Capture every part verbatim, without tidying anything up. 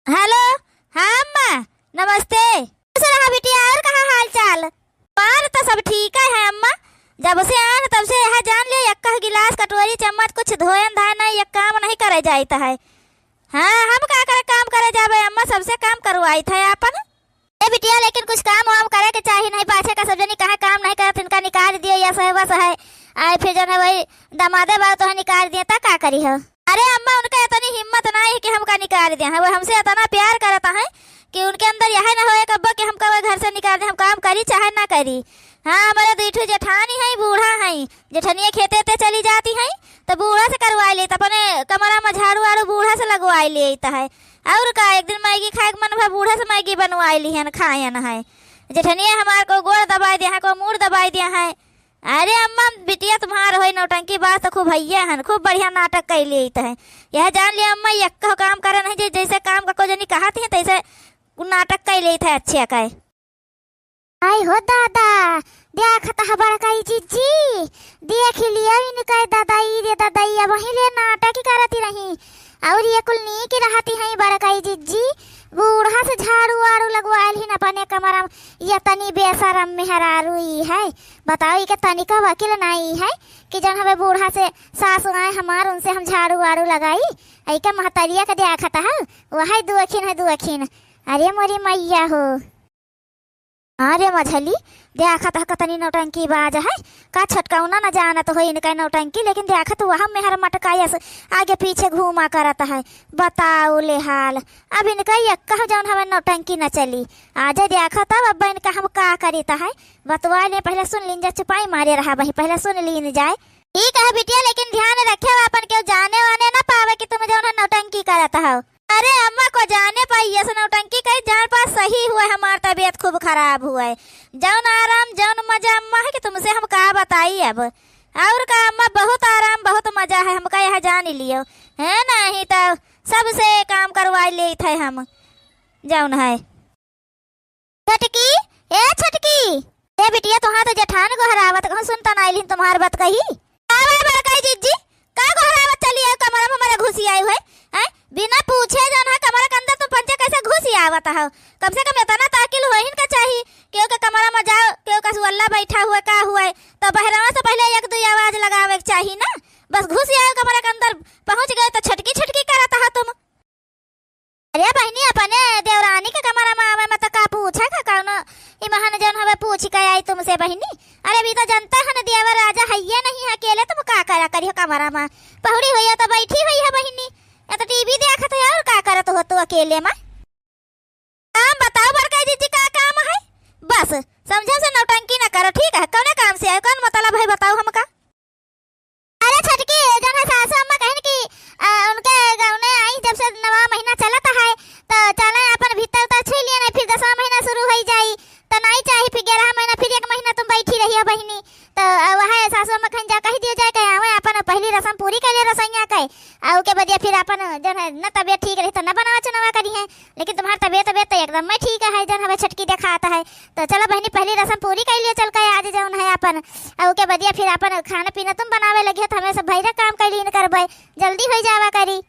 हेलो, हाँ अम्मा, नमस्ते। खुश रहा बिटिया, और कहा हाल चाल? हमार तो सब ठीक है अम्मा, जब से आन तब से यह जान ले, एक गिलास कटोरी चम्मच कुछ धोयन धाय नहीं, एक काम नहीं करे जाइत है। हाँ, हम का करे, काम करे जाबे अम्मा, सबसे काम करवाइत है आपन। ए बिटिया, लेकिन कुछ काम वाम करे के चाही, नहीं पाछे का सब जनी कहे काम नहीं करत, इनका निकाल दियो, या सहे बस है। आए फिर जौन है वही दमादे बा तो निकाल दिए, ता का करी हो? अरे अम्मा, उनका इतनी हिम्मत ना है कि हमका निकाल दिया है, वो हमसे इतना प्यार करता है कि उनके अंदर यह ना होए कब्बो कि हमका वो घर से निकाल दे, हम काम करी चाहे ना करी। हाँ, हमारे दुई ठो जेठानी है, बूढ़ा है, जेठनिया खेते ते चली जाती है, तो बूढ़ा से करवाई लेत, अपने कमरा में झाड़ू वाड़ू बूढ़ा से लगवाई लेत है। और का, एक दिन मैगी खाए के मन भा, बूढ़ा से मैगी बनवाई लिहन, खायन है। जेठनिया हमार को गोड़ दबाई दिया है, को मूड़ दबाई दिया है। अरे अम्मा, बिटिया तुम्हार होई नौटंकी बाज तो खूब हइये हन, खूब बढ़िया नाटक कइ लेइत है। यह जान लिया अम्मा, यक्को काम करे नहीं जे, जैसे काम का को जनी कहत है, तैसे उ नाटक कइ लेइत है अच्छे कइ। आई हो दादा, देखत ह बड़कई जिज्जी, देख लियो इनके ददई रे ददई, अबहीं ले नाटक करती रही। और ये कुल नीक रहती हैं बड़कई जिज्जी, बूढ़ा से झाड़ू वाड़ू लगवाइल हिन अपने कमरा में, ये तनी बेशरम मेहरारू ई है। बताओ, इके तनिको अकिल नाई है कि जौन हमें बूढ़ा से सासु आए हमार, उनसे हम झाड़ू वाड़ू लगाई। इके महतरिया के देखत ह, वही दुअखिन है दुअखिन। अरे मोरी मैया हो। अरे मझली, देखत ह कतनी नौटंकी बाज है। का छोटकौना न जानत हो इनका नौटंकी, लेकिन देखत वह मेहर मटकायस आगे पीछे घूमा करत है। बताओ ले हाल, अब इनका यक्का जौन हमें नौटंकी न चली। आज देखत अब, अब इनका हम का करीत है, बतवा ले, पहले सुन लीन जा, चुपाई मारे रहा वही, पहले सुन लीन जाए। ठीक है बिटिया, लेकिन ध्यान रखे, अपन केहू जाने वाने ना पावे कि तुम जौन है नौटंकी करत हो। अरे अम्मा, को जाने पाई, ऐसे नौटंकी कई जान पास सही हुए, हमार तबीयत खूब खराब हुए। जौन आराम, जौन मजा अम्मा है कि तुमसे हम का बताई अब। और का अम्मा, बहुत आराम, बहुत मजा है, हमका यह जान लियो। है नहीं तो सबसे काम करवा लेत है हम, जौन है। छोटकी, ए छोटकी। ए बिटिया, तोहार तो जेठान गोहरावत कहूँ, सुनता ना आइलिन तुम्हार बात कही। का बा बड़काई जिज्जी, का गोहरावत चली आयो कमरा में हमारे घुसी आयो है? हैं? बिना पूछे जौन है कमरा के अंदर तुम पंचे कैसे घुसी आवत हो? कम से कम इतना ताकिल होहिन का चाही, केहू के कमरा में जाओ, केहू का सुअल्ला बैठा हुआ का हुआ है, तो बहरवा से पहले एक दुई आवाज लगावे के चाही ना। बस घुसी आयो कमरा के अंदर, पहुँच गए तो छटकी छटकी करत हो तुम। अरे बहिनी, अपने देवरानी के कमरा में आवे में तो का पूछे का कौनो, ई महन जौन हवे पूछ के आई तुमसे बहिनी। अरे अभी तो जनता है ना, देवर राजा है ये नहीं है, अकेले तुम का करा करी हो कमरा में? पहुड़ी हुई है तो बैठी हुई है बहिनी, या तो टीवी देखत है, और का करत हो तू अकेले में? काम बताओ बड़का जिज्जी, का काम है? बस समझे से नौटंकी ना करो, ठीक है? कौने काम से आए, कौन मतलब है बताओ हमका? अरे छोटकी, जौन है सासू अम्मा कहिन कि, आ, उनके गौने आई जब से नवा महीना चलत है, तो चले अपन भीतर उतर छुई लिए, नहीं फिर दसवाँ महीना शुरू होई जाई, तो नहीं चाही फिर ग्यारह महीना, फिर एक महीना तुम बैठी रही हो बहिनी। तो, आ, वह सासू अम्मा कहिन जा कही दियो जाए कि आवे अपन पहली रस्म पूरी कर ले रसोइया के, आ ओके बदिया फिर अपन जौन है न तबीयत ठीक रही तो न बनावा चुनावा करी है, लेकिन तुम्हार तबीयत, तबीयत तो एकदम में ठीक है, जौन हमें छटकी देखात है। तो चलो बहिनी, पहली रस्म पूरी कर लियो चल के आज जौन है अपन, आ ओके बदिया फिर अपन खाना पीना तुम बनावे लगी हो, तो हमें सब भैरा काम कर लीन करबे, जल्दी हो जावा करी।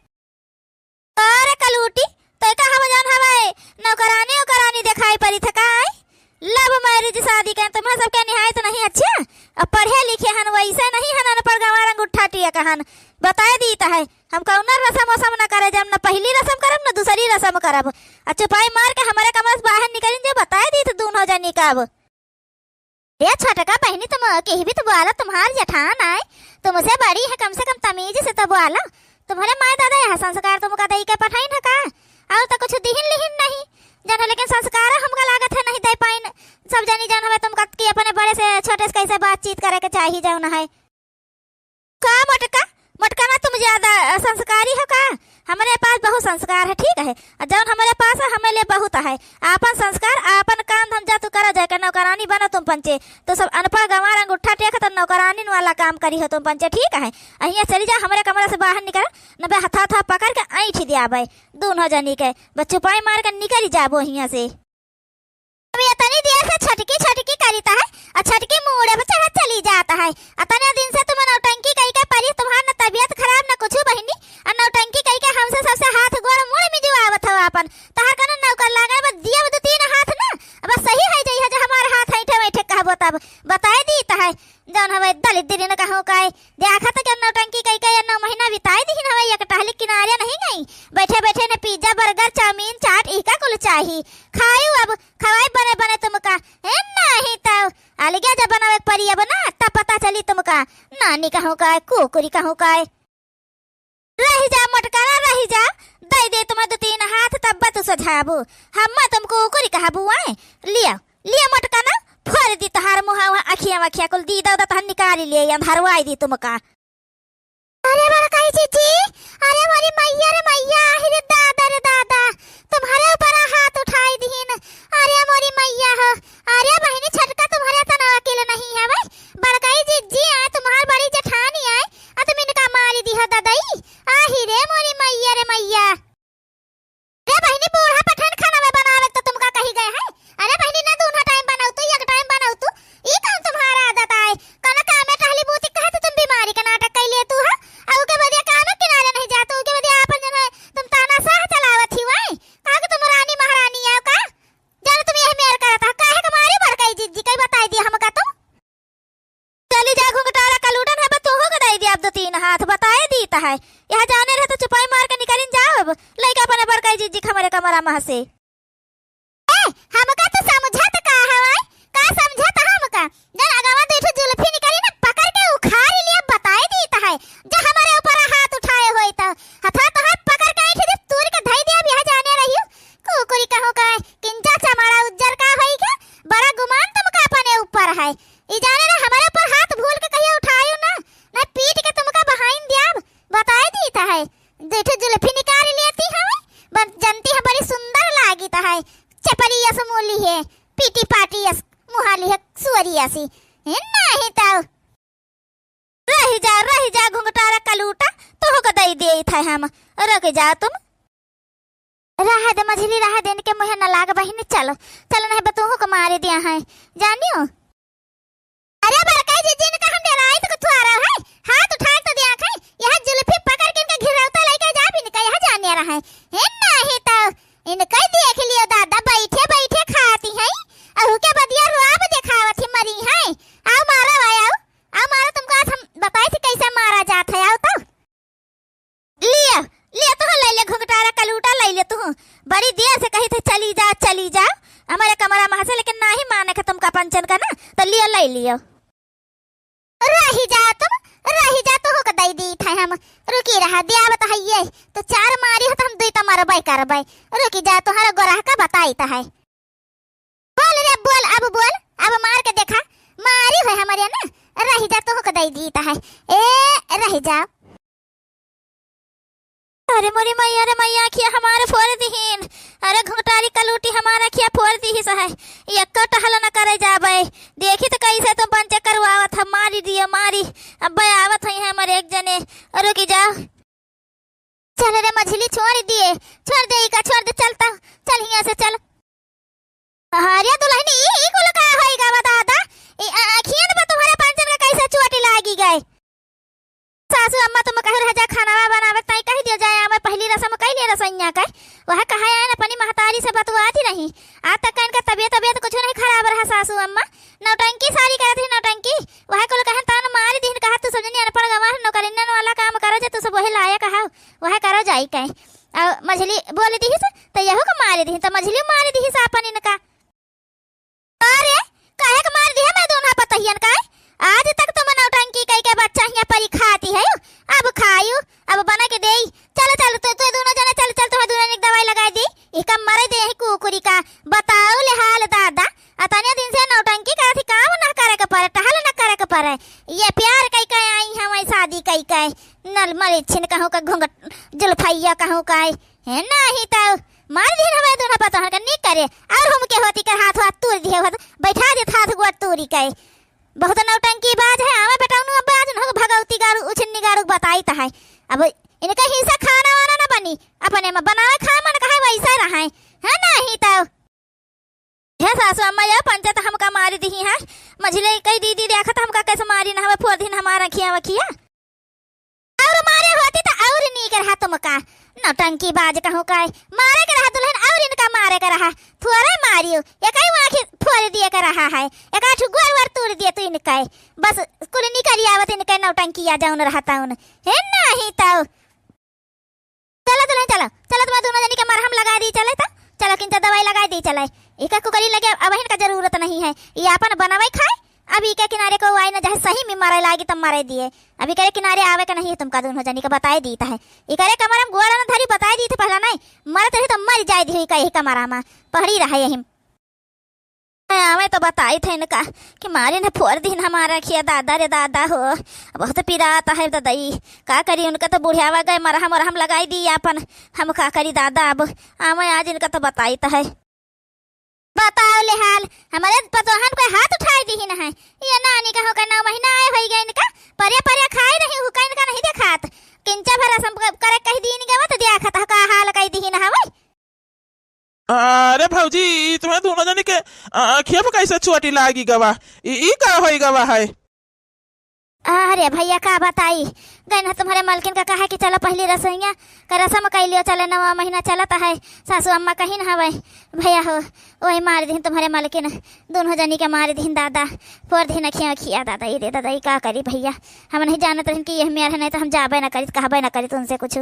अरे कलूटी, तो का हम जौन हवे नौकरानी उकरानी देखाई पड़ी था का? आई लव मैरिज शादी के तुम्हार सबके निहायत नहीं अच्छा। अब पढ़े लिखे हन, वैसे नहीं हन, अनपढ़ गंवार अंगूठा टिया कहन। बताए दीत है, हम कौनो रसम वसम न करे जाब, न पहली रसम करब, न दूसरी रसम करब। आ चुपाई मार के हमारे कमरा से बाहर निकलिन जे, बताए दीत दूनों जनी का अब। रे छोटका बहिनी, तुम केही भी तो बोला, तुम्हार जेठान आए, तुमसे बड़ी है, कम से कम तमीज से तो बोला। तुम्हारे माय दादा यह संस्कार तुमका दई के पठाइन है का? और तो कुछ दिहिन लिहिन नहीं, जौन है, लेकिन संस्कार हमका लागत है नहीं दे पाइन। सब जनी जौन हवे तुमका कि अपने बड़े से छोटे से कैसे बातचीत करे के चाही जौन है। का मोटका? मोटका ना तुम ज्यादा, अ, संस्कारी हो का? हमरे पास बहुत संस्कार है, ठीक है? और जौन हमरे पास है, हमें लिए बहुत है। आपन संस्कार, आपन काम धाम जा तू करा जाए के, नौकरानी बनो तुम पंचे। तो सब अनपढ़ गंवार अंगूठा टेक तो नौकरानी वाला काम करी हो तुम पंचे, ठीक है? अहिया चली जा, हमरे कमरा से बाहर निकल, न बे हथा हथा पकड़ के ऐंठ दिया बे, दूनों जनी के। बस चुपाई मार के निकल जाबो हियाँ से। अब इतनी देर से छटकी छटकी करित है, अ छटकी मूड़े पे चढ़त चली जात है। अतने दिन से तुम नौटंकी कइके परी, तुम्हार न तबियत खराब न कुछु बहिनी, अ नौटंकी कइके हमसे सबसे हाथ गोड़ मुड़ मिजुआवत हो आपन। तहार कउनो नौकर लागे बा, दिया दू तीन हाथ ना, अब सही होइ जइहे जो हमार हाथ ऐंठे वैंठे कहबो तब। बताइ दीत है, जउन हवे दलिद्दरिन कहूँ का, देखत के नौटंकी कइके ये नौ महीना बिताइ दिहिन हवे, एक टहली किनारे नहीं गई। बैठे बैठे न pizza, burger, chowmein, चाट, इका कुल चाही। खायू अब, खवाई बने बने तुमका। ए, नाहीं तउ अलगे जब बनावे के परी अब ना, तब पता चली तुमका। नानी कहूँ का, कुकुरी कहूँ का। रहि जा मोटकरा, रहि जा, दइ दे तुम दू तीन हाथ, तब तू सझाबू। हम तुमको कुकुरी कहबू आए। लिया, लिया मोटका ना, फोर दी तहार मुँहा, वहाँ अखिया वखिया कुल दी दउदा तहन निकाली ले, अंधरवाई दी तुमका। अरे बड़काई जिज्जी, अरे मोरी मइया रे मइया, आहि रे दादा रे दादा, तुम्हरे ऊपर हाथ उठाइ दिहिन। अरे मोरी मइया हो, अरे बहिनी छटका तुम्हरे तना अकेले नहीं है भाई, बड़काई जिज्जी आए, तुम्हार बड़ी जेठानी आए, आ तुम इनका मारी दिहा ददई। आहि रे मोरी मइया रे मइया। रे बहिनी, बूढ़ा पठान खाना में बनावे तो तुमका कही गए हैं? अरे बहिनी, ना दूना टाइम बनाऊ तू, एक टाइम बनाऊ तू। ई कौन तुम्हारा आदत आए? कौन काम में टहली बूती कहे तो तुम बीमारी का नाटक कइ ले तू, हाँ? अउ के बदिया काम में किनारे नहीं जातू, के बदिया आपन जन है, तुम तानाशाह चलावत ही वाई। कहा कि तुम रानी महारानी आओ का? जान तुम यही मेर करत हो, काहे के मारी बड़काई जिज्जी कई बताई दिया हमका तुम? चली जा घुंघटारा कलूटन है, बा तोहो के दइ दिया अब दो तीन हाथ, बताए दीत है। यहाँ जाने रहे तो चुपाई मार के निकलिन जाओ अब, लइका अपने बड़काई जिज्जी के हमरे कमरा में से। ए, हमका तो समझत का हवाई, का समझत हमका? जन अगवा दू ठो जुल्फी निकली ना, पकड़ के उखाड़ लिया, बताए दीत है। जो हमरे ऊपर हाथ उठाए होई तो, हथा तो हाथ पकड़ के ऐंठ दे, तूर के धई दे, अब यहाँ जाने रहियो। कुकुरी कहूँ का, किंजा चमाड़ा उज्जर का होई के, बड़ा गुमान तुमका अपने ऊपर है। ई जाने ना, हमरे ऊपर हाथ भूल के कहियो उठायो ना, ना पीट के तुमका बहाइन दियाब, बताए दीत है। दू ठो जुल्फी निकाल लेती हवे, बन-, जनती है बड़ी सुंदर लागित है, चपरी अस मूली है, पीटी पाटी अस मुहाली है, सुअरी असी। है नाहीं तउ। रहि जा, रहि जा, घुंघटारा कलूटा, तोहू के दइ देइत है हम। रुकि जा तुम। रहे दे मझली, रहे दे, इनके मुँहे न लाग बहिनी, चलो, चलो, नहीं बा तोहू के मारे दिया है, जानियो। अरे बड़काई जिज्जी, इनका हम डेराइत कुथुआरा है, हाथ उठाए तो दिया है, यहाँ जुल्फी पकड़ के इनके घिरौता लइके जा भी इनका यहाँ जाने रहा है। हे नाहीं तउ, इनका देख लियो दादा, बैठे बैठे खाती हैं, अहू के बदिया रुआब देखावत ही मरी हैं। आओ मारा भाई, आओ। आ मारा तुमका आज हम बताई थी कैसे मारा जात है, आओ तो। लिया, लिया तुहू लइ ले घुंघटारा कलूटा लइ ले तुहू। बड़ी देर से कही थे चली जा, चली जा। हमरे कमरा में हंसे लेकिन नाही माने के तुमका पंचन का ना, तो लिया लइ लियो। रहि जा तुम, रहि जा तुहू का दइ दी थे हम। रुकी रहा, दिया बता है ये। तो चार मारी हो तो हम दुई तो मरबे करबे। रुकी जा, तुहरे गोरह का बताई तो है। बोल रे बोल, अब बोल, अब मार के देखा, मारी है हमरे ना, रहि जा तुहू के दइ दीत है, ए रहि जा। अरे मोरी मइया रे मइया, अखिया हमारे फोर दिहिन, अरे घुंघटारी कलूटी हमारा अखिया फोर दिहिस है, एक्को टहल न करे जाबे, देखी तो कैसे तुम पंचे करवावत है, मारी दियो मारी, अब्बे आवत है हमरे एक जने, रुकि जा। चल रे मझली, छोड़ दिए, छोड़ दे, इका छोड़ दे, चल त, चल हियाँ से चल। अरे दुलहिन, ई, ई कुल का होई गा बा दादा? ई आ-, आँखियन पर तुम्हरे पंचन का कैसे चोट लागी गए? सासू अम्मा तुम कहे रह जा खानावा बनावे, ताई कह दियो जाए, आवे पहली रसम कइ ले रसोइया का। वह कहा आए न अपनी महतारी से बतुआती रही। आज तक का इनका तबियत, तबियत कुछ नहीं खराब रहा सासू अम्मा। नौटंकी सारी करत रही, नौटंकी। वह कुल कहन तान मारी दिहिन, कहा तू सब जनी अनपढ़ गंवार नौकरियन वाला काम करो जे तू सब वही लायक हव, वह करो जाई के। अउ मझली बोल दिहिस, त यहू के मारी दिहिन, त मझली मारी दिहिस आपन इनका। अरे, काहे के मारी दिहे मैं दोनों पतहियन का? आज तक तुम नौटंकी कइ के बच्चा हियाँ परी खाती है, अब खायू, अब बना के देई। चल, चल, तू, तू दोनों जने चल, चल, तुम्हें दोनों ने दवाई लगाई दी। इका मरे दे ही कुकुरी का। बताओ ले हाल दादा, अतने दिन से नौटंकी करत ही, काम ना करे के परे, टहल ना करे के परे। ये प्यार कइ के आई हम, शादी कइ के। नल मरे छिन कहूँ का घूंघट, जुल्फैया कहूँ का। हे नाही तो मार दिहन हमारे दोनों पतोहन का निक करे। और हम के होती कर हाथ वाथ तूर दिहे होत, बैठा देत हाथ गोड़ तूरी के। बहुत नौटंकी बाज है, आवे बेटौनु अब आज न हो भगवती गाड़ू, उछन्नी गाड़ू बताई त है। अब इनका हिस्सा खाना वाना न बनी, अपने में बनावे खाए मन कहे वैसा रहे, है नाही तो। ए सासू अम्मा, ये पंचे त हमका मारी दिही है। मझिले कई दीदी देखत हमका कैसे मारी न हवे, फोर दिहिन हमार अखिया वखिया। और मारे होती त और नीक रहा तुमका। नौटंकी बाज कहूँ का, मारे के रहा दुल्हन और इनका मारे के रहा। थोड़े मारियो, एकई आँखी फोड़ दिए के रहा है, एका ठु गोर वर तोड़ दिए तू इनका। बस कुल निकल आवत इनके नौटंकिया जौन रहता उन। हे नाही तौ। चलो दुल्हन चलो, चलो तुम्हार दोनों जनी के मरहम लगाइ दी चले तो, चलो किंचा दवाई लगाइ दी चले। इका कुकरी लगे अब इनका जरूरत नहीं है, ये आपन बनावे खाए। अब इके किनारे को आए न, चाहे सही में मरे लागी तब मरे दिए। अब इकरे किनारे आवे के नहीं है, तुमका दोनों जनी के बताए दीत है। इकरे कमर में गोड़ न धरी, बताए दीत है पहला नहीं, मरत रही तो मर जाए दी इका यही कमरा में, पहड़ी रहे यही। आवे तो बताई थे इनका कि मारिन फोर दिहिन हमार अखिया, दादा रे दादा हो, बहुत पिरात है ददई। का करी, उनका तो बुढ़ियावा गए, मरहम मरहम लगाई दी आपन, हम का करी दादा। अब आवे आज इनका तो बताई तो है। बताओ ले हाल, हमारे पतोहन पे हाथ उठाई दिहिन है। ये नानी कहो का नौ महीना आए होई गए इनका, परिया परिया खाई रही हूँ का इनका नहीं देखात। किंचा भर रसम क-, करे कह दीन गवा तो देखत ह का हाल कह दिहिन हवे। अरे भौजी, ई तुम्हें दोनों जनी के, अ, अखिया पे कैसे चोटी लागी गवा? ई, ई का होई गवा है? अरे भैया, का बताई, गइन ह तुम्हारे मलकिन का कहा कि चलो पहली रसोइया का रसम कइ लियो, चले नवा महीना चलत है, सासू अम्मा कहिन हवे, भैया हो, वही मार दिहिन तुम्हारे मलकिन, दोनों जनी के मार दिहिन दादा, फोर दिहिन अखिया, अखिया दादा, ई रे दादा, ई का करी भैया, हम नहीं जानत रहिन कि यह मेर है, नहीं तो हम जाबे न करित, कहबे न करित उनसे कुछ।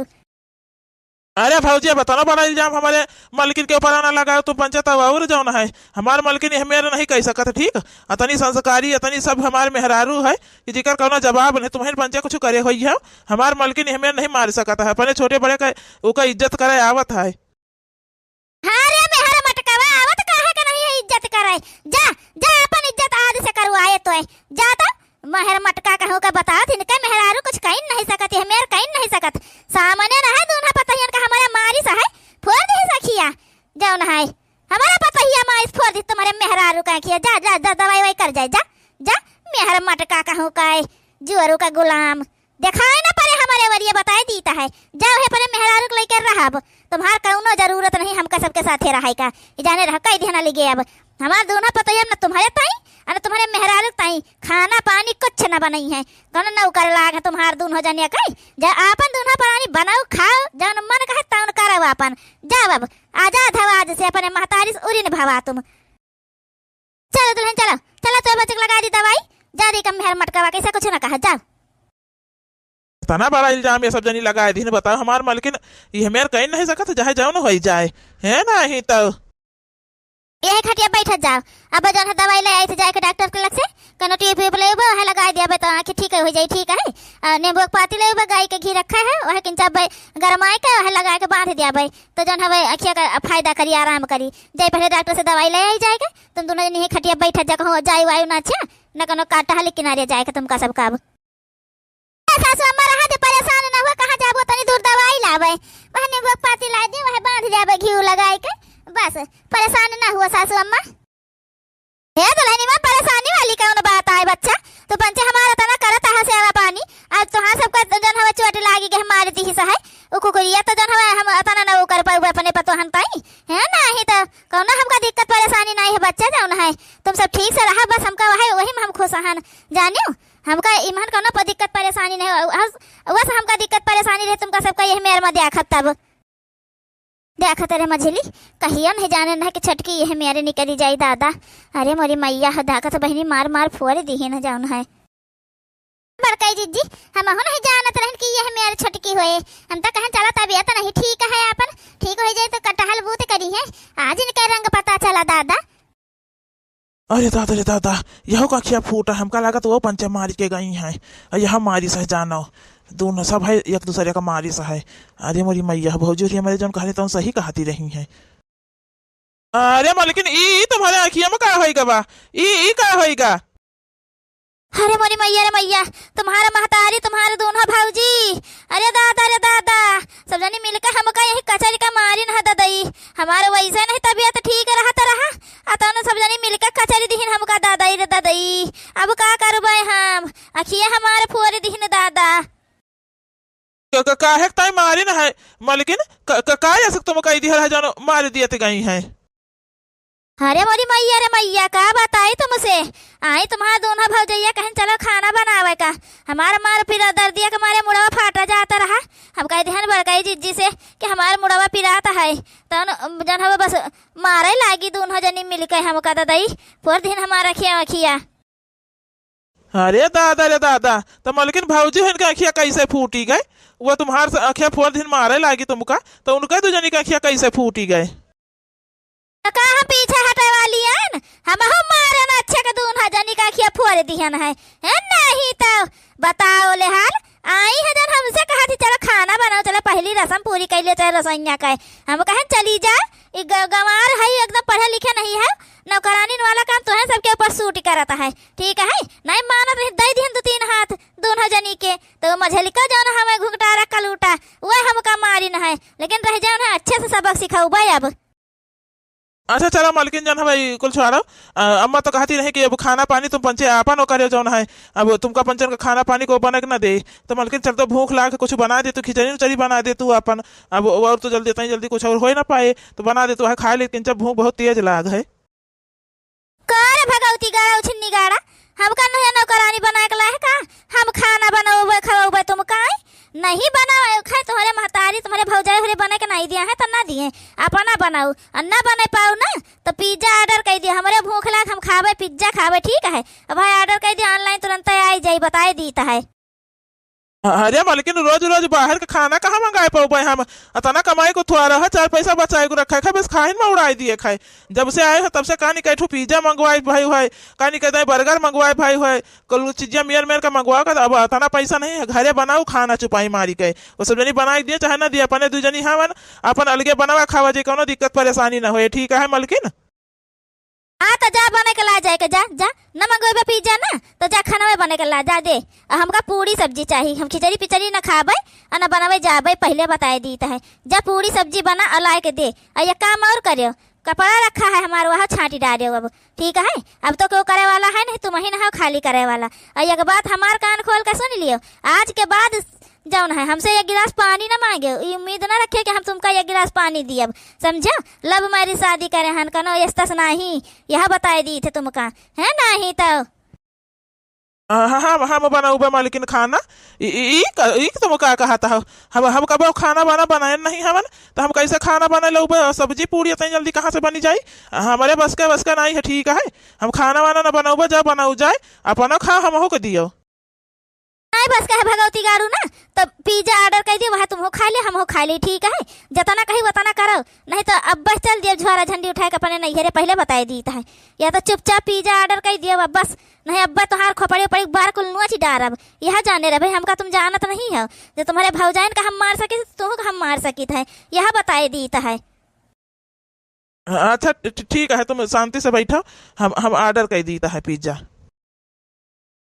अरे भौजी, अब अतना बड़ा इल्जाम हमारे मलकिन के ऊपर आना लगाओ तुम पंचे, तब और जौन है, हमार मलकिन यह मेर नहीं कह सकत, ठीक? अतनी संस्कारी, अतनी सब हमार मेहरारू है कि जिकर कौनो जवाब नहीं। तुम्हें पंचे कुछ करे होई है, हमार मलकिन यह मेर नहीं मार सकत है। अपने छोटे बड़े का, ओका इज्जत करे आवत है। हाँ रे मेहर मटकवा, आवत काहे के नहीं है इज्जत करे? जा, जा अपन इज्जत आज से करवाए तोय। जा तो, मेहर मटका कहूँ का बताओ, इनके मेहरारू कुछ कहीं नहीं सकत, यह मेर कहीं नहीं सकत। सामने रहे दूल्हा पतहियन का हमारे मारी सा है, फोर दिहिस अखिया, जौन है। हमारा पतहिया मारी फोर दी तुम्हारे मेहरारू का अखिया, जा, जा, जा, दवाई वाई कर जाए, जा, जा, मेहर मटका कहूँ का है, जुअरू का गुलाम। देखाए ना पड़े हमारे वरिये बताए दीत है। जाओ है अपने मेहरारू के लेकर रहब। तुम्हार कौनो जरूरत नहीं हमका सबके साथे रहाई का। ई जाने रह कई दिहना लिगे अब। हमार दूल्हा पतोहिया न तुम्हारे ताई, अ न तुम्हारे मेहरारू ताई खाना पानी कुछ न बनई है। कौन नौकर लाग है तुम्हार दूल्हा जनिया कई? जा आपन दूल्हा पानी बनाओ, खाओ, जौन मन कहे तौन करो आपन। जाओ अब, आजाद हवा आज से अपने महतारी से उरिन भवा तुम। चलो दुल्हन, चलो, चलो, तो बच्चे को लगा दी दवाई, जा दी कम मेहर मटकावा, कैसे कुछ ना कहा, जाओ। इतना बड़ा इल्जाम ये सब जनी लगाए दिन, बताओ, हमार मलकिन ये मेर कहीं नहीं सकत, चाहे जौन होई जाए, है नहीं तो। यही खटिया बैठत जाओ, अब जौन है दवाई ले आई थे जाए के डॉक्टर के लग से, कनो टीप वीप लेबो, वह लगाए दिया बे तो आँखें ठीक हो जाई, ठीक है। आ, नींबू के पाती लेबो, गाय के घी रखा है, वह किंचा बे-, गरमाए के, वह लगा के बांध दिया बे, तो जौन हवे अखिया का फायदा करी, आराम करी। जाए पहले डॉक्टर से दवाई ले आई जाएगा, तुम दोनों जनी यही खटिया बैठत जा, कहूँ जाए वायु ना अच्छा, न कोनो काटा हले किनारे जाए के तुमका सबका अब। ए सासू अम्मा, रहा दे, परेशान ना हुआ, कहाँ जाबो, तनी दूर दवाई लावे, वह नींबू के पाती ला दे, वह बांध जाबे घी लगाए के, बस परेशान ना हुआ सासू अम्मा। हे दुल्हनी माँ, परेशानी वाली कौन बात आए बच्चा, तू पंचे हमारा तना करत है सेवा पानी, आज तोहार सबका जौन हवे चोट लागी के हम मार दी सहाय, उ कुकुरिया तो जौन हवे हम अतना न उ कर पाऊ अपने पतोहन ताई, है ना ही तो कौनो हमका दिक्कत परेशानी नहीं है बच्चा, जौन है तुम सब ठीक से रहा, बस हमका वही, वही में हम खुश हन, जानियो। हमका इमहन कौनो पर दिक्कत परेशानी नहीं, अस-, बस हमका दिक्कत परेशानी रहे, तुमका सबका यही मेर में देखब तब। देखत रे मझली, कहियो नहीं जाने ना कि छोटकी यही मेर निकली जाई दादा। अरे मोरी मैया हो, दाकत बहिनी मार मार फोड़ दीही न जौन है। बड़काई जिज्जी, हमहू नहीं जानत रहन कि यह मेर छोटकी होए। हम तो कहन चला तबीयत नहीं ठीक है आपन, ठीक हो जाए तो कटहल बूत करी है। आज इनके रंग पता चला दादा। अरे दादा रे दादा, यहो का खिया फूटा, हमका लागत वो पंचे मारी के गई हैं। अ यह मारी सह जानो, दोनों सब है एक दूसरे का मारी सह है। अरे मोरी मैया, भौजी होरी हमारे जौन कहले तौन सही कहती रही हैं। अरे मलकिन, ई, ई तुम्हारे अखिया में का होइगा बा? ई, ई का होइगा? अरे मोरी मैया रे मैया, तुम्हारा महतारी, तुम्हारे दोनों भौजी, अरे दादा रे दादा, सब जनी मिलके हमका यही कचरी का मारिन ह ददई। हमार वैसे नहीं तबीयत ठीक रहत रहा, आ तौनो सब जनी मिलके कचरी दिहिन हमका ददई रे ददई। अब का करबै हम, अखिया हमार फोड़ दिहिन दादा। क-, क-, काहे के ताई मारिन है मलकिन? क-, क-, का ऐसे तुम कह दिहल है जौन मार दियत गई हैं? अरे मोरी मइया रे मइया, का बताई तुमसे। आई तुम्हार दूनो भौजइया कहिन चलो खाना बनावे का। हमार मार पीरा दर्दिया के मारे मुड़वा फाटा जात रहा। हम कहि दिहन बड़कई जिज्जी से कि हमार मुड़वा पिरात है। तउन जउन हवे बस मारे लागी दूनो जनी मिलके हमका ददई। फोर दिहिन हमार अखिया अखिया। अरे दादा रे दादा, त मलकिन भौजी हिन के अखिया कइसे फूटी गए? वो तुम्हार से अखिया फोर दिहिन मारे लागी तुमका, त उनके दू जनी के अखिया कइसे फूटी गए? त का हम पीछे हटे वाली हन? हमहू मारन अच्छे के दूनो जनी के अखिया फोर दिहन है। हैं, नहीं त बताओ ले हाल। आई है जउन हमसे कहा थी, "चलो खाना बनाओ, चलो पहली रसम पूरी कइ लियो, चलो रसोइया का।" हम कहेन, "चली जा, ई ग-, गंवार है, एकदम पढ़े लिखे नहीं है, नौकरानी वाला काम तोहन सबके ऊपर सूट करत है, ठीक है?" नहीं मानत रही, दइ दिहन दू तीन हाथ दूनो जनी के। त मझलिका जउन हमें घुघटारा कलूटा, वह हमका मारिन है, लेकिन रह जाओ ना, अच्छे से सबक सिखउबे अब। अच्छा चला मलकिन, जउन हवे कुल छोड़ो। अ, अम्मा तो कहती रही कि अब खाना पानी तुम पंचे आपन ओ करेउ जउन है, अब तुमका पंचन का खाना पानी को बने के न दे। त मलकिन चल तो भूख लाग कुछ बना दे, तू खिचड़ी उचड़ी बना दे तू आपन। अब और तो जल्दी, इतना जल्दी कुछ और होइ न पाए, त बना दे तू है खाए, लेकिन जब भूख बहुत तेज लाग है। का रे भगवती गाड़ा उछिन्नी गाड़ा, हमका नहे नौकरानी बनाए के लाए का? हम खाना बनउबे खवउबे तुमका? नहीं बनावे खाए, तुम्हरे महतारी, तुम्हरे भौजाई होरे बने के नहीं दिया है, त ना दिए, अपना बनाऊ। और ना बने पाऊ ना, त pizza order कइ दिया, हमरे भूख लाग, हम खाबे, pizza खाबे, ठीक है? अब भाई order कइ दिया, online तुरंत आई जाई, बताए दीत है। अरे मलकिन, रोज रोज बाहर के खाना कहाँ मंगाए पउबे हम? अतना कमाई को थोड़ा रहा, चार पैसा बचाए को रखा है, बस खाइन में उड़ाए दिए खाए। जब से आए हो तब से कहानी कहे ठो pizza मंगवाए भाई होए, कहानी कहते हैं burger मंगवाए भाई होए, कल चीजिया मेयर मेयर का मंगवा कर, अब अतना पैसा नहीं है, घरे बनाऊ खाना चुपाई मारी के। वो सब जनी बनाए दिए चाहे ना दिए, अपने दू जनी हवन, अपन अलगे बनावा खावा जे, कउनो दिक्कत परेशानी ना होए, ठीक है मलकिन? हाँ, त जा बने के ला जाए के, जा, जा, न मंगवेबे pizza ना, त जा खाना में बने के ला, जा दे। आ हमका पूरी सब्जी चाही, हम खिचड़ी पिचड़ी न खाबे, आ न बनवे जाबे, पहले बताए दीत है। जा पूरी सब्जी बना और लाए के दे। आ एक काम और करियो, कपड़ा रखा है हमार, वह छांटी डालियो अब, ठीक है? अब तो केउ करे वाला है नहीं, तुम ही न हो खाली करे वाला। आ एक बात हमार कान खोल के सुन लियो, आज के बाद जउन है, हमसे एक गिलास पानी ना मांगे, ई उम्मीद ना रखे कि हम तुमका एक गिलास पानी दियब, समझो? Love marriage शादी करे हन, कउनो यस्तस नाही, यह बताए दीत है तुमका, है नाही तो। हाँ, हाँ, हम, हम बनउबे मलकिन खाना, ई, ई, ई क-, ई तुम का कहत हो? हम, हम कबो खाना वाना बनाए नहीं हवन, त हम कइसे खाना बना लउबे? और सब्जी पूरी इतनी जल्दी कहाँ से बनी जाई? हमरे बस के, बस का नहीं है, ठीक है? हम खाना वाना ना बनउबे, जा बनउ जाए, अपनो खाओ, हमहू के दियो। नाहीं बस कहे भगवती गाड़ू ना, त pizza order कइ दियो, वह तुमहू खाइ ले, हमहू खाइ ले, ठीक है? जतना कही वतना करो, नहीं त अब बस चल दियो झोरा झंडी उठाए के अपने नैहरे, पहले बताए दीत है। या त चुपचाप pizza order कइ दियो अब बस, नहीं अब तोहार खोपड़ी उपड़ी बार कुल नोच डारब। यह जाने रहे भाई, हमका तुम जानत नहीं हो, जो तुम्हरे भौजाइन का हम मार सकी, तुहू का हम मार सकित है, यह बताए दीत है। अच्छा, ठ-, ठ-, ठीक है, तुम शांति से बैठो, हम, हम order कइ दीत है pizza।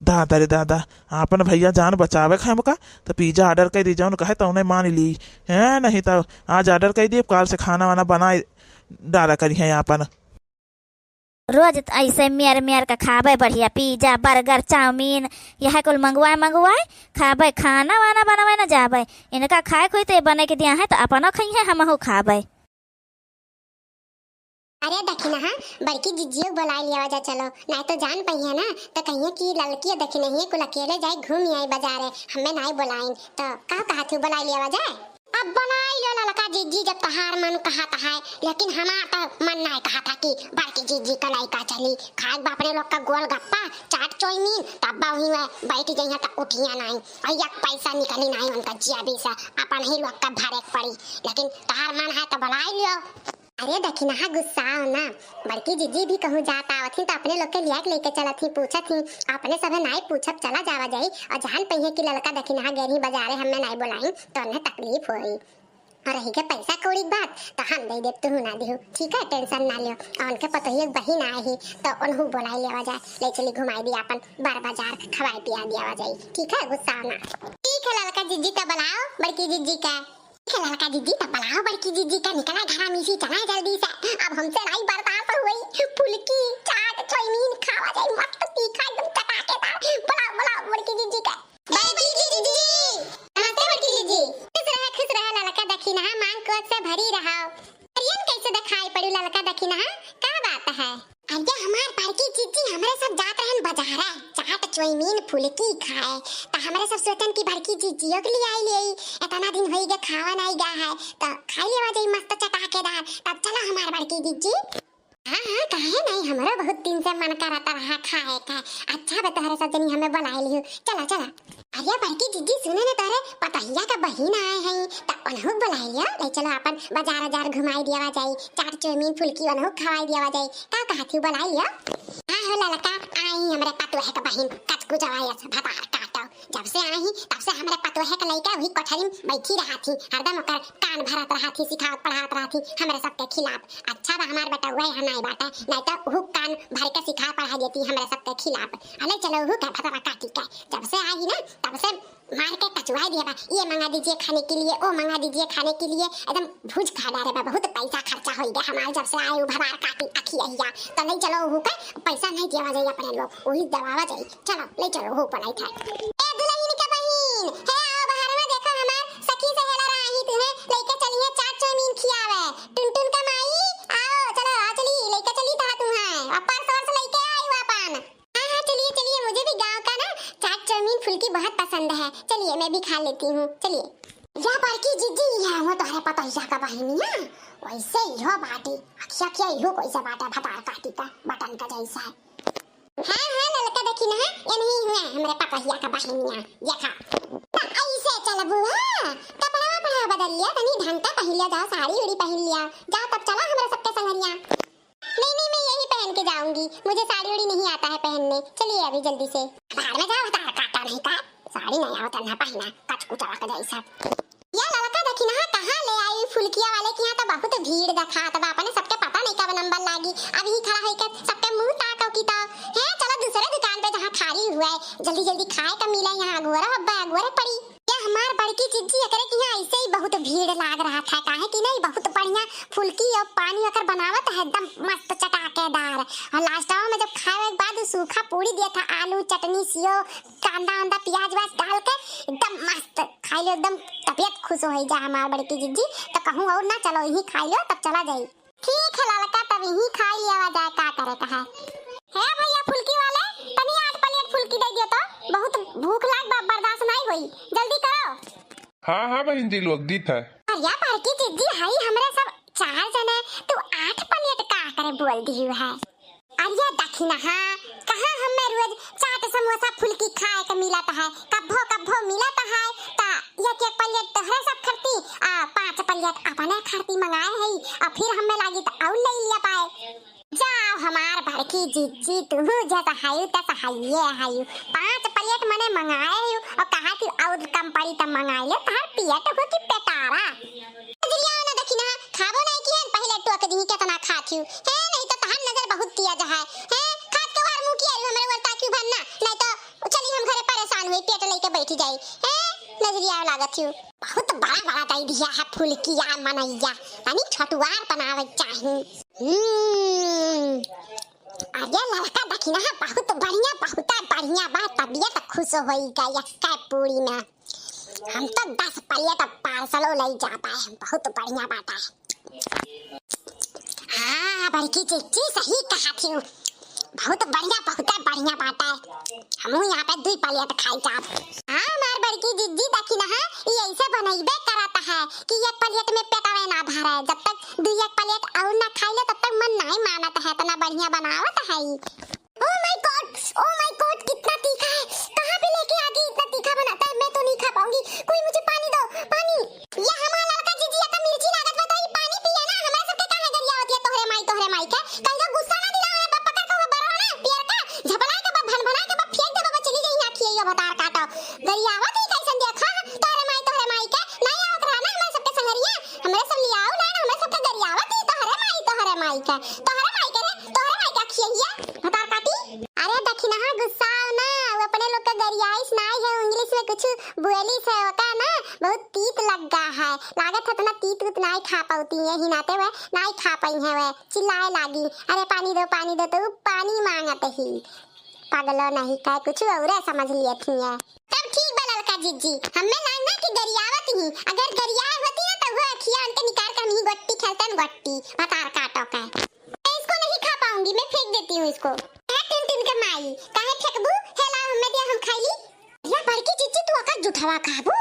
दादा रे दादा, आपन भइया जान बचावे खाए हमका, त pizza order कइ दी, जउन कहे तउने मान ली, हैं? नहीं त आज order कइ दी, काल से खाना वाना बनाए डाला करी है आपन। रोज त अइसे मेर मेर के खाबे बढ़िया pizza, burger, चाउमीन, यह कुल मंगवाए मंगवाए खाबे, खाना वाना बनवाए न जाबे। इनका खाए कोई त बने के दिया है त अपनो खइहे, हमहू खाबे। अरे दखिनहा, बड़की जिज्जियो के बोलाइ लियावा जा चलो, नाहीं तो जान पइहे ना, त कहिए कि ललकी दखिनहिए कुल अकेले जाए घूम आई बजारे, हमें नाहीं बोलाइन, त का कहत हू, बोलाइ लियावा जाए? अब बोलाइ लियो ललका जिज्जी, जब तहार मन कहत है, लेकिन हमार त मन नाहीं कहत है कि बड़की जिज्जी का लइका चली, खाए बापरे लोग का गोलगप्पा, चाट, चाउमीन, तब वहीं में बैठ गई है त उठिया नाहीं, और एक पैसा निकली नाहीं उनका जेबी से, अपन ही लोग का भरे के पड़ी, लेकिन तहार मन है त बोलाइ लियो। अरे दखिनहा गुस्साओ ना, बड़की जिज्जी भी कहूँ जात आवत ही त अपने लोग के लिया के लेके चलत ही, पूछत ही, अपने सभे नाई पूछब, चला जावा जाई, और जान पइहे कि ललका दखिनहा गए रही बजारे, हमें नाई बोलाइन, त उन्हें तकलीफ होई। और रही के पैसा कौड़ी के बात, त हम दे देब, तुहू ना दिहू, ठीक है, tension ना लियो। और उनके पतोहियो के बहिन आए ही, त उनहू बोलाइ लियावा जाए, ले चली घुमाई दी आपन बड़ बजार, खवाए पिया दियावा जाई, ठीक है, गुस्साओ ना। ठीक है ललका जिज्जी, त बुलाओ बड़की जिज्जी का। ठीक है ललका जिज्जी, त बुलाओ बड़की जिज्जी का, निकला घरा में से चला जल्दी से, अब हमसे नाई बर्दाश्त होई। फुलकी, चाट, चाउमीन खावा जाई, मस्त तीखा, एकदम चटाकेदार। बुलाओ, बुलाओ बड़की जिज्जी का। बड़की जिज्जी, नमस्ते बड़की जिज्जी। खुश रहा, खुश रहा ललका दखिनहा, मांग कोख से भरी रहा। अरियन कैसे दिखाई पड़ी ललका दखिनहा, का बात है। अरे हमार बड़की जिज्जी, हमरे सब जात रहन बजारा चाट, चौमीन, फुलकी खाए, त हमरे सब सोचन कि बड़की जिज्जियो के लियाई लेई, इतना दिन होई गे खावा नाई गा है, त खाई लेवा जाई मस्त चटाकेदार। तब चला हमार बड़की जिज्जी। हाँ हाँ, काहे नाई, हमरो बहुत दिन से मन करत रहा खाए का। अच्छा बा तोहरे सब जनी हमें बोलाए लिहू, चला चला। अरे बड़की जिज्जी सुने न, तोहरे पतोहिया का बहिन आए हैं, त उनहू के बोलाए लियो, ले चलो अपन बजार उजार घुमाई दियावा जाई, चाट चौमीन फुलकी उनहू खवाई दियावा जाई। का कहत ही, बोलाए लियो? हाँ हो ललका, आई हमरे पतोह के बहिन, कचकू जवाई अस भतार काटो। जब से आई तब से हमरे पतोह के लइका वही कोठरी में बैठी रहा थी, हरदम ओकर कान भरत रहा थी, सिखावत पढ़ावत रहा थी हमरे सबके खिलाफ। अच्छा बा हमार बेटउआ यहाँ नाई बाटे, नाई तो उहू कान भर के सिखा पढ़ा देती हमरे सबके खिलाफ। अले चलो उहू के भतरा काटी के, जब से आई ना तब से मार के कचुआ दिया बा, ये मंगा दीजिए खाने के लिए, वो मंगा दीजिए खाने के लिए, एकदम भूज खा डारे बा। बहुत पैसा खर्चा होई गया हमार, जब से आए उ भतार काटी अखिया। तो ले चलो उहू के, पैसा नहीं दिया जाई अपने लोग, वही दबावा जाई। चलो, ले चलो, हो पलाई था। ए दुल्हन के बहिन, हे आओ बाहर में, देखो हमार सखी सहेला रही तुम्हें लेके चली है चाट चौमीन खियावे। टुनटुन का माई, आओ, चलो, आ चली, लेके चली था तुम्हें। और पर्स वर्स लेके आई हो अपन। हाँ, हाँ, चलिए, चलिए, मुझे भी गांव का ना चाट चौमीन फुल्की बहुत पसंद है। चलिए, मैं भी खा लेती हूँ, चलिए। या बड़की जिज्जी, या वो तोहरे पतोहिया का बहिनिया, वैसे ही हो बाटी। अखिया क्या ही हो, कैसे बाटा भतार काटी का बटन का जैसा है। हाँ, हाँ, ललका देखी ना, ये नहीं हुआ हमरे पतोहिया का बहिनिया, देखा। त ऐसे चलबू, हाँ? कपड़ा वपड़ा बदल लिया, तनी ढंग का पहिन लिया, जाओ, साड़ी उड़ी पहिन लिया, जाओ, तब चला हमरा सबके संगरिया। नहीं, नहीं, मैं यही पहन के जाऊंगी, मुझे साड़ी उड़ी नहीं आता है पहनने। चलिए अभी जल्दी से। भाड़ में जाओ, तार काटा नहीं का, साड़ी नहीं आवत ना पहना, कचकू चला के जाई सब। या ललका देखी ना, कहाँ ले आई फुलकिया वाले के यहाँ तो बहुत भीड़ देखात बा, अपने सबके पता नहीं कब नंबर लागी। अभी खड़ा होई के सबके मुंह ताको की तो, हैं, चलो दूसरे दुकान पे जहाँ खाली हुआ है, जल्दी जल्दी खाए का मिला, यहाँ अगोरा हब्बा, अगोरा पड़ी। या हमार बड़की जिज्जी, एकरे के यहाँ ऐसे ही बहुत भीड़ लाग रहा था, काहे कि नहीं, बहुत बढ़िया फुलकी और पानी एकर बनावत है, एकदम मस्त चटाकेदार। और लास्टवा में जब खाए के बाद सूखा पूरी दिया था, आलू चटनी, सेव, कांदा वांदा, प्याज व्याज डाल के एकदम मस्त खाई लो, एकदम तबियत खुश हो जा हमार बड़की जिज्जी। तो कहूँ और ना, चलो यही खाई लो, तब चला जाई। ठीक है ललका, तब यही खाई लिया जाए, का करे का है। हे भैया फुलकी वाले, तनी आठ प्लेट फुलकी दे दियो तो, बहुत भूख लाग बा, बर्दाश्त नहीं होई, जल्दी करो। हाँ हाँ बहन जी लोग, दीत है। अरे बड़की जिज्जी, हई हमरे सब चार जने, तू आठ प्लेट का करे बोल दिहू है? अरे दखिनहा, कहाँ हमें रोज चाट समोसा फुलकी खाए के मिलत है, कब्बो कब्बो मिलत है, त एक एक प्लेट तोहरे सब खरती, आ पाँच प्लेट अपने खरती मंगाए है, आ फिर हमें लागी त और ले लिया पाए। जाओ हमार बड़की जिज्जी, तुहू जस हयू तस हइये हयू, पाँच प्लेट मने मंगाए हयू, और कहा कि और कम पड़ी त मंगाए ले, तोहर पेट हो कि पेटारा। नजरिया ना देखी ना, खाबो नहीं किहन, पहिले टोक दी केतना खात हूँ। हे, नहीं तो तहार नजर बहुत तेज है। हे, खात के वार मुँह किया रू हमरे ओर ताकियो भर ना, नहीं तो चली हम घरे परेशान हुई, पेट लेके बैठी जाई। हे, नजरिया लागत हूँ। बहुत बड़ा बड़ा दई दिया है फुलकिया मनैया, यानी छोटुआर बनावे चाही। हम्म, अरे ललका देखी ना, बहुत बढ़िया, बहुत बढ़िया बा, तबियत खुश होई गई एक्के पूरी में। हम तो दस प्लेट पार्सलो ले जा पाए, बहुत बढ़िया बात है। हाँ, बड़की जिज्जी सही कहा थी, बहुत बढ़िया, बहुत बढ़िया बात है। हमहू यहाँ पे दुई प्लेट खाई जाब। हाँ, हमार बड़की जिज्जी देखी ना, ई ऐसे बनैबे करत है कि एक प्लेट में पेटवे ना भरे, जब तक दुई एक प्लेट और ना खाई ले, तब तक मन नहीं मानत है, इतना बढ़िया बनावत है ई। Oh my God, oh my God, कितना तीखा है, कहाँ पे लेके आ गई, इतना तीखा बनाता है, मैं तो नहीं खा पाऊंगी, कोई मुझे पानी दो, पानी। ये हमार ललका जिज्जी, या तो मिर्ची लागत बा, तो ई पानी पिए ना, हमरा सबके काहे गरियावत है, तोहरे माई, तोहरे माई के, कहीं का गुस्सा ना दिलावे, बा पकड़ के वो बरवा ना, पियर का, झपलाए के बा, भन भनाए के बा, फेंक दे बाबा, चली जाई, यहाँ खियाइयो भतार काटो, गरियावत ही कैसन देखा, तोहरे माई, तोहरे माई के, नहीं आवत रहा ना हमरा सबके संगरिया, हमरा सब लियाओ ना, हमरा सबके गरियावत ही, तोहरे माई, तोहरे माई के, तोहरे माई के रे, तोहरे माई के खियाइया, भतार काटी। अरे दखिनहा गुस्साओ ना, वो अपने लोग का गरियाइस नाई है, इंग्लिश में कुछ बोलिस है, ओका ना बहुत तीत लग गा है, लागत है इतना तीत उत नाई खा पाती है, ही नाते वह नाई खा पाई है, वह चिल्लाए लागी, अरे पानी दो, पानी दो, तो वो पानी मांगत ही। पागलो नहीं का, कुछ और समझ लिए थी है। तब ठीक बा ललका जिज्जी, हमें लाग ना कि गरियावत ही, अगर गरियाए होती ना तो वो अखिया उनके निकाल के हम ही गोट्टी खेलते न गोट्टी, भतार काटो का। मैं इसको नहीं खा पाऊंगी, यूं इसको। ए टिन टिन के माई, काहे फेंकबू? हे ला, हमें दिया, हम खाई ली। या बड़की जिज्जी, तू ओकर जुठवा खाबू?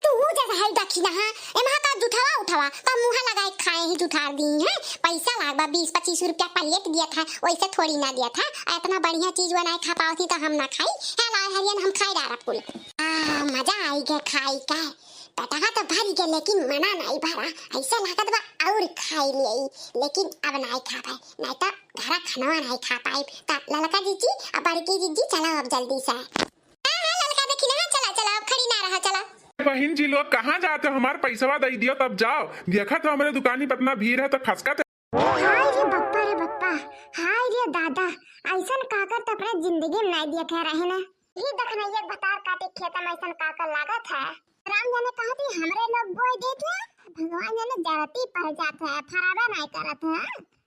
तू जैसा है दखिना, हाँ? एमा का जुठवा उठवा, का मुँहा लगाए खाए ही जुठार दी है। पैसा लाग बा, बीस पच्चीस रुपया प्लेट दिया था, वैसे थोड़ी ना दिया था। इतना बढ़िया चीज वो नहीं खा पावत ही तो हम ना खाई। हे ला, हरियन हम खाई डारा कुल। आ, मजा आई गे खाई का। पेटवा तो भरी गे, लेकिन मना नहीं भरा। ऐसा लागत बा और खाई ले, लेकिन अब नहीं खाबे, नहीं तो घरा खनवा नहीं खा पाई। ता ललका जिज्जी, अब बड़की जिज्जी, चला अब जल्दी से। हाँ, हाँ, ललका देखी ना, चला, चला, अब खड़ी ना रहा, चला। बहिन जी लोग, कहाँ जात हो? हमार पैसवा दइ दियो, तब जाओ। देखत हो, हमरे दुकानी पे इतना भीड़ है, तो खसकत है। हाय रे बप्पा रे बप्पा, हाय रे दादा, ऐसन काकर तो अपने जिंदगी में नहीं देखे रहे ना। ई देखना, एक भतार काटे खेत में ऐसन काकर लागत है। राम जाने कहाँ थी, हमरे लोग बोए देत है, भगवान जाने जरती पर जात है, फराबा नहीं करत है।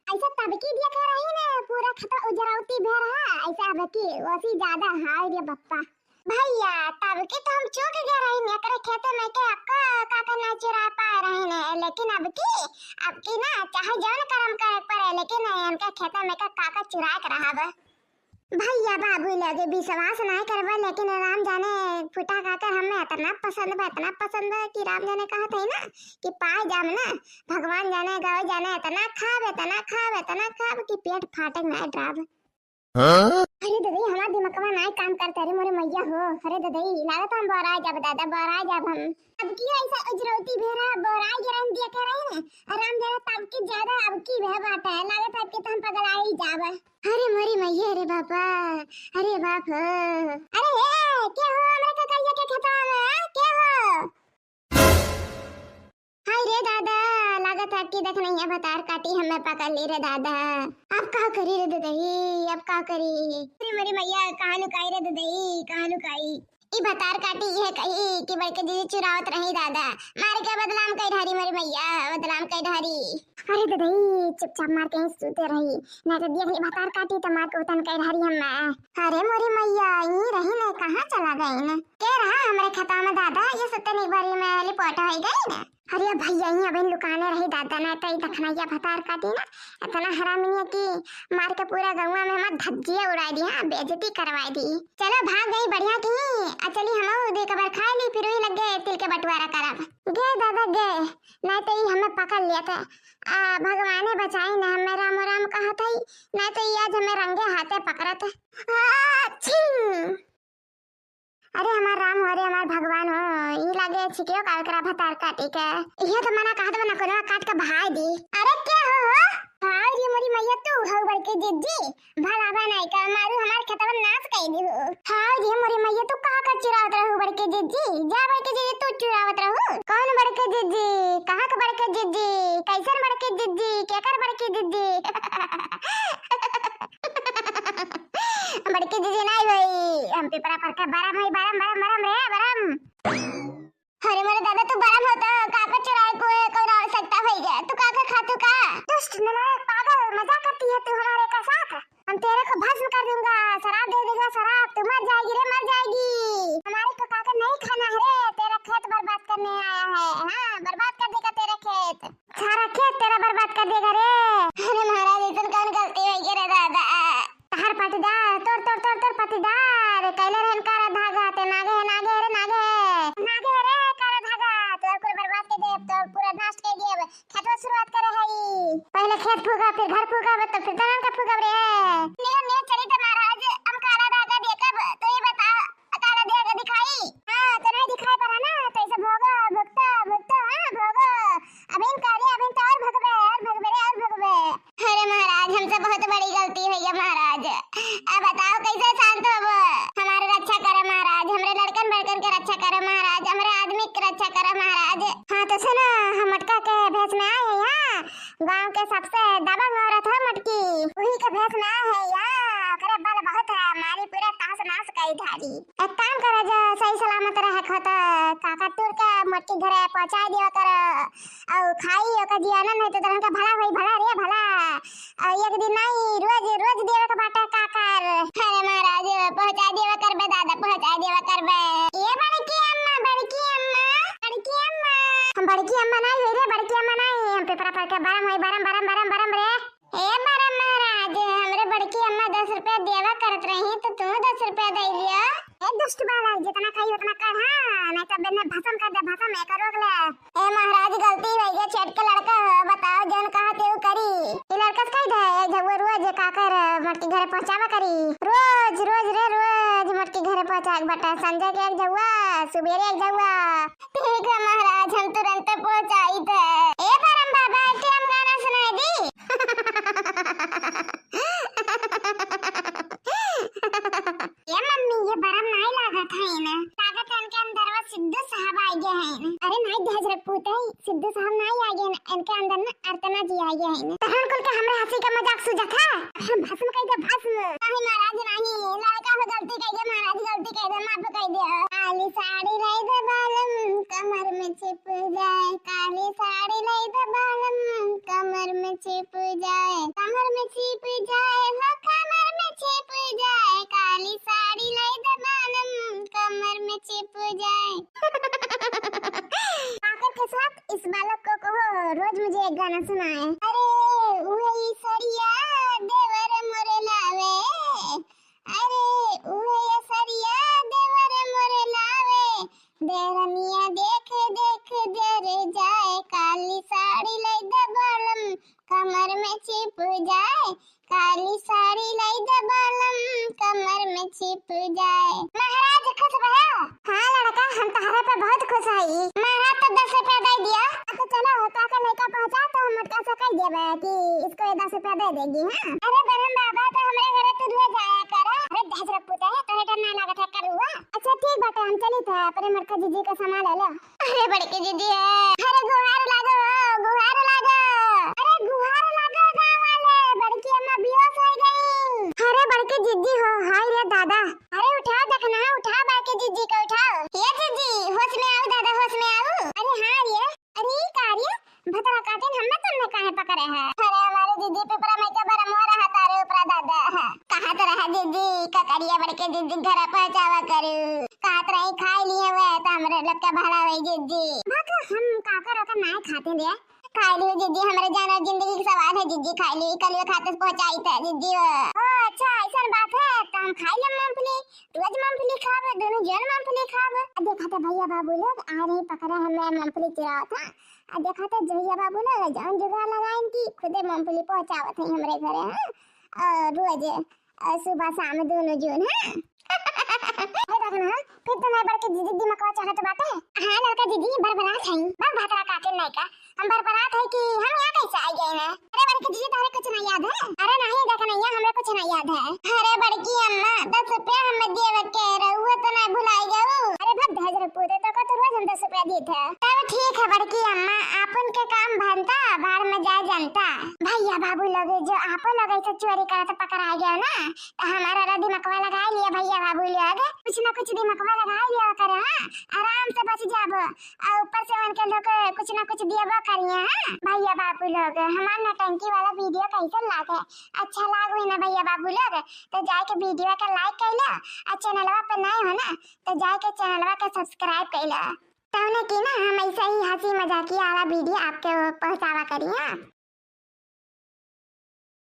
ऐसा तबकी देखे रही ने, पूरा खेतवा उजरौती भे रहा, ऐसा अब की ओसी ज्यादा। हाय रे बप्पा। भैया, तबकी तो हम चूक गए रही ने, एकरे खेते में के अक्का काका ना चुरा पाए रही ने, लेकिन अब की, अब की ना, चाहे जौन करम करे पड़े, लेकिन इनके खेते में के काका चुरा के रहब। भैया बाबू लगे विश्वास ना करबा, लेकिन राम जाने फुटा काकर हमें इतना पसंद बा, इतना पसंद बा कि राम जाने कहत है ना कि पाए जाम ना, भगवान जाने, गौ जाने, इतना खाब, इतना खाब, इतना खाब कि पेट फाटे ना ड्राब। हाँ? अरे ददई, हमार दिमकवा नाय काम करता रे मोरे मैया हो। अरे ददई, लागत हम बोराय जाब दादा, बोराय जाब हम। अब की ऐसा उजरौती भेरा बोराय गिरन दिया करे ने। आराम जरा तब की ज्यादा अब की भे बात है, लागत अब की तो हम पगला ही जाब। अरे मोरी मैया रे बाबा, अरे बाप हो। अरे हे, के हो हमरा का कहिया के खेतवा में, के हो? हाय रे दादा, लागत है कि देख नहीं है, भतार काटी हमें पकड़ ली रे दादा। अब का करी रे ददई, अब का करी? अरे मोरी मैया, कहाँ लुकाई रे ददई, कहाँ लुकाई? ई भतार काटी यह कही कि बड़के जीजी चुरावत रही दादा, मार के बदलाम कई ढारी मोरी मैया, बदलाम कई ढारी। अरे ददई, चुपचाप मार के ही सूते रही, नहीं तो देख ली भतार काटी तो मार के उतन कई ढारी हमें। अरे मोरी मैया, ई रही ने, कहाँ चला गई ने? के रहा हमरे खेतवा में दादा, ये सुतनी भरी में लिपोट हो गई ने। अरे भैया, यहीं अबहिन लुकाने रही दादा, ना तो ई दखनैया भतार काटी ना, इतना हरामिनिया की मार के पूरा गौवा में हमार धज्जिया उड़ाई दी, हाँ, बेइज्जती करवाई दी। चलो भाग गई, बढ़िया की। आ चली हमहू दे कबर खाए ली, फिर वही लग गए तिल के बंटवारा करब। गे दादा गे, ना तो ई हमें पकड़ लिया था। आ, भगवाने बचाई ने, हमें रामो राम कहत हई, ना तो ई आज हमें रंगे हाथे पकड़त। आ, छिन। अरे हमार राम हो, अरे हमार भगवान हो, ई लागे छिकियो का एकरा भतार काटी के। इहे तो मना कहत बा, नकुनवा काट के बहाय दी। अरे के हो हो? हाय रे मोरी मैया, तू हऊ बड़की जिज्जी, भला बा नाई का, मारू हमार खेतवा नाश कई दी हो। हाय रे मोरी मैया, तू कहाँ का चुरावत रहू बड़की जिज्जी? जा बड़की जिज्जी, तू चुरावत रहू। कौन बड़की जिज्जी? कहाँ का बड़की जिज्जी? कैसन बड़की जिज्जी? केकर बड़की जिज्जी? बड़की जिज्जी नाई होई, हम पिपरा पर के बरम होई, बरम, बरम, बरम रे, बरम। अरे मोरे दादा, तू बरम हो तो काका चुराए को कोई और सकता होई गया। तू काका खातू का? दुष्ट नालायक पागल, मजाक करती है तू हमारे का साथ। हम तेरे को भस्म कर दूंगा, शराब दे दूंगा, शराब। तू मर जाएगी रे, मर जाएगी। हमारे को काका नहीं खाना है रे, तेरा खेत बर्बाद करने आया है। हाँ, बर्बाद कर देगा तेरा खेत। सारा खेत तेरा बर्बाद कर देगा रे। अरे महाराज, इतन कौन गलती होई गे रे दादा? तहार पटीदार, तोर, तोर, तोर, तोर पटीदार, कैले रहन काला धागा, ते नागे है, नागे है रे, नागे है। नागे है रे काला धागा, तोर कुल बर्बाद कर देब, तोर पूरा नाश कर देब। खेतवा शुरुआत करे हई। पहले खेत फूका, फिर घर फूका, तब फिर दलन का फूका रे। नियम, नियम चली तो महाराज, हम काला धागा देखब, तो ये बता, काला धागा दिखाई? हाँ, तो नहीं दिखाई पड़ा ना, तो ऐसे भोगो, भुगतो, भुगतो, हाँ, भोगो। अबहिन कहली, अबहिन तो और भगबे, और भगबे रे, और भगबे। अरे महाराज, हमसे बहुत बड़ी गलती हुई है महाराज। अब बताओ कैसे शांत होबो? हमारे रक्षा करो महाराज, हमरे लड़कन बड़कन के रक्षा करो महाराज, हमरे आदमी के रक्षा करो महाराज। हाँ तो सुनो, हम मटका के भेष में आए हैं यहाँ, गांव के सबसे दबंग औरत है मटकी, वही के भेष में आए हैं यहाँ, ओकरे बल बहुत है, मारी पूरा तहस नहस कई धारी। एक काम करो, जो सही सलामत रहे खो तो काका तोर के मोटकी घरे पहुँचाई दिया करो, और खाई ओकर जियाना नहीं तो तोहन का भला होई, भला रे भला। और एक दिन नहीं, रोज, रोज देवे के बाटे काकर। अरे महाराज, पहुँचाई देवे करबे दादा, पहुँचाई देवे करबे। ए बड़की अम्मा, बड़की अम्मा, बड़की अम्मा। हम बड़की अम्मा नहीं होई रे, बड़की अम्मा नहीं, हम पिपरा पर के बरम होई, बरम, बरम, बरम, बरम रे। ए बरम महाराज, हमरे बड़की अम्मा करत रही तो तू दस रुपया दे दिया। ए दुष्ट बालक, जितना कही उतना कर, हाँ, नहीं तो बिना भसम कर दे, भसम एक रोक ले। ए महाराज, गलती हो गई, छेट के लड़का हो, बताओ जौन कहा तेऊ करी। ई लड़का से कह दे, एक झउआ रोज का कर मोटकी घरे पहुँचावा करी, रोज रोज रे रोज मोटकी घरे पहुँचा के बटा, संझा के एक झउआ, सुबेरे एक झउआ। ठीक है महाराज, हम तुरंत पहुँचाई थे। ए परम बाबा, एक ठे हम गाना सुनाई दी। ए मम्मी, ये बरम नाई लागत है ना, लागत है इनके अंदर वो सिद्धू साहब आ गए हैं ना। अरे नाई दहेज रखपूत है, सिद्धू साहब नाई आ गए ना, इनके अंदर ना अर्चना जी आ गए हैं ना। तहन कुल के हमरा हंसी का मजाक सूझत है, हम भस्म कह दे भस्म। नहीं महाराज नहीं, लड़का हो गलती कह दे महाराज, गलती कह दे, माफ कह दे। काली साड़ी लाई दे बालम, कमर में छिप जाए, काली साड़ी लाई दे बालम, कमर में छिप जाए, कमर में छिप जाए, हो कमर में छिप जाए, काली साड़ी लाई दे बालम, कमर में छिप जाए। आखिर के साथ इस बालक को कहो, रोज मुझे एक गाना सुनाए। अरे उहे ई सरिया देवर मोरे लावे, अरे उहे ई सरिया देवर मोरे लावे, देरनिया देख देख जर जाए, काली साड़ी लाई दे बालम, कमर में छिप जाए, काली साड़ी लाई दे बालम, कमर में छिप जाए। महाराज खुश भया? हाँ लड़का, हम तहरा पे बहुत खुश हई। महाराज तो दस रुपया दे दिया। अच्छा चलो, होता का लड़का पहुँचा तो हम मोटका से कह देबे कि इसको ये दस रुपया दे देगी। हाँ अरे बरम बाबा, तो हमरे घरे तू रोज आया कर। अरे दहेज रखपूत है, तोहे डर ना लागत है करुआ। अच्छा ठीक बाटे, हम चली थे अपने मोटका जीजी का सामान ले लो। अरे बड़की जीजी है। अरे गुहार लागो हो, गुहार लागो। अरे गुहार लागो गाँव वाले, बड़की अम्मा बेहोश हो गई। अरे बड़की जीजी हो, हाय रे दादा। अरे उठाओ देखना, उठाओ बड़की जीजी को उठाओ। ये जीजी, होश में आओ दादा, होश में आओ। अरे हाँ रे, अरे ई का रे, भतरा काटिन हमें तुमने काहे पकड़े है? अरे हमारे जीजी पिपरा में के बरमुआ रहा तारे ऊपरा दादा। कहत रहा जीजी, ककरिया बड़के जीजी घर पहुँचावा करू। कहत रही खाई लिए हुए तो हमरे लोग के भला होई जीजी। बाकी हम काकर ओकर नाय खाते रे। खाई लियो जीजी, हमरे जान और जिंदगी के सवाल है जीजी, खाई लियो, कल खाते पहुँचाई थे जीजी। ओ अच्छा, ऐसन बात है, तो हम खाई ले मूंगफली, रोज मूंगफली खाब, दोनों जन मूंगफली खाब। अब देखा तो भैया बाबू लोग आ रहे पकड़े हमें मूंगफली चुरावत। आ देखा तो भैया बाबू लोग जौन जुगाड़ लगाइन कि खुदे मूंगफली पहुँचावत है हमरे घरे, हाँ, और रोज, और सुबह शाम दोनों जन, हाँ। हे देखना, फिर तो नहीं बड़के जीजी दिमकवा चढ़त बाटे। हाँ लड़का जीजी, बरबरात है, बड़ भतरा काटे नहीं का। हम बरबरात है कि हम यहाँ कैसे आ गए हैं? अरे बड़की जीजी, तोहरे कुछ नहीं याद है? अरे नहीं, देख नहीं है, हमरा कुछ नहीं याद है। अरे बड़की अम्मा, दस रुपया हमें देवे के रहुए तो नहीं भुलाई गऊ। अरे भग दहेज रखपूत, तो का तो रोज हम दस रुपया देत है। तब ठीक है बड़की अम्मा, आपन के काम भनता, बाहर में जाए जनता। भैया बाबू लोग जो आपन लोग ऐसे चोरी करत पकड़ा गया ना, तो हमारा रा दिमकवा लगा लिया भैया बाबू लोग, कुछ ना कुछ दिमकवा लगा लिया करो, हाँ, आराम से बच जाबो। और ऊपर से उनके लोग कुछ ना कुछ दियबो करिए, हाँ? भैया बाबू लोग, हमार नौटंकी वाला वीडियो कैसन लागे? अच्छा लागो ना भैया बाबू लोग, तो जाके वीडियो के लाइक कर लो, और चैनलवा पर नए हो ना, तो जाके चैनलवा के सब्सक्राइब कर लो, तौने की ना हम ऐसे ही हंसी मजाकिया वाला वीडियो आपके पहुँचावा करिए, हाँ?